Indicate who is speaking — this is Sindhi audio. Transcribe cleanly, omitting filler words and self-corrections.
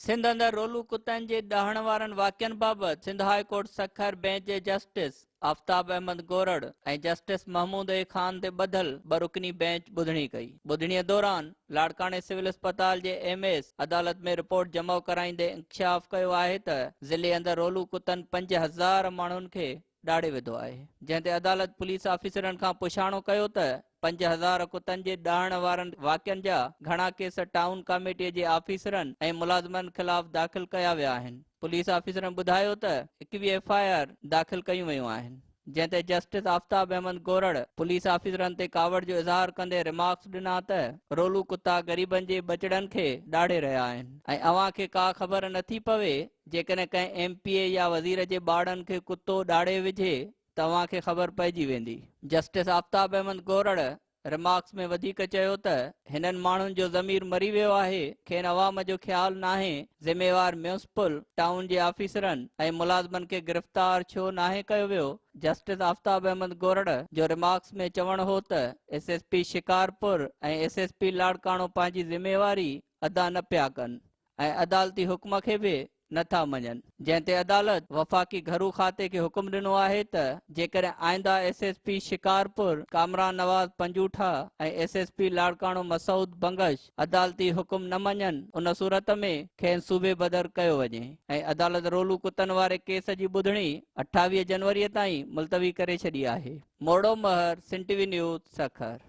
Speaker 1: سنڌ اندر رولو ڪتن جي ڏهڻ وارن واقعن بابت Sindh high court Sukkur bench جي justice Aftab Ahmed Gorar ۽ justice Mahmood A Khan تي ٻڌل ٻه رڪني بينچ ٻڌڻي ڪئي. ٻڌڻي دوران لاڙڪاڻي سول اسپتال جي ايم ايس عدالت ۾ رپورٽ جمع ڪرائيندي انڪشاف ڪيو آهي ته ضلعي اندر رولو ڪتن 5000 ماڻهن کي ڏاڙهي وڌو آهي، جنهن تي عدالت پوليس آفيسرن کان پڇاڻو ڪيو ته 5000 ڪتن جي ڏاڙهڻ وارن واقعن جا گهڻا ڪيس ٽائون ڪاميٽي جي آفيسرن ۽ ملازمن خلاف داخل ڪيا ويا آهن، پوليس آفيسرن ٻڌايو ته 21 ايف I R داخل ڪيون ويون آهن، جنهن تي جسٽس آفتاب احمد گورڙ پوليس آفيسرن تي ڪاوڙ جو اظهار ڪندي ريمارڪس ڏنا ته رولو ڪتا غريبن جي ٻچڙن کي ڏاڙهي رهيا آهن ۽ اوهان کي ڪا خبر نٿي پوي جيڪڏهن ڪنهن ايم پي اي يا وزير جي ٻارڙن کي ڪتو ڏاڙهي وجهي ته اوهان کي خبر پئجي ويندي. جسٽس آفتاب احمد گورڙ ريمارڪس ۾ وڌيڪ چيو ته هنن ماڻهن جو ضمير مري ويو آهي، کين عوام جو خيال ناهي، ذميوار ميونسپل، ٽائون جي آفيسرن ۽ ملازمن کي گرفتار ڇو ناهي ڪيو ويو؟ جسٽس آفتاب احمد گورڙ جو ريمارڪس ۾ چوڻ هو ته S S P Shikarpur ۽ S S P Larkana پنهنجي ذميواري ادا نه پيا ڪن. ۽ عدالتي حڪم کي به نه ٿا مڃن، جنهن تي عدالت وفاقي گهرو کاتي کي حڪم ڏنو آهي ته جيڪڏهن آئنده S S P Shikarpur Kamran Nawaz Panjotha ۽ S S P Larkana Masood Bangash عدالتي حڪم نه مڃن ان صورت ۾ کين صوبي بدر ڪيو وڃي ۽ عدالت رولو ڪتن واري ڪيس جي ٻڌڻي 28 جنوري تائين ملتوي ڪري ڇڏي آهي. Moro Mehar, Sindh T V news, Sukkur.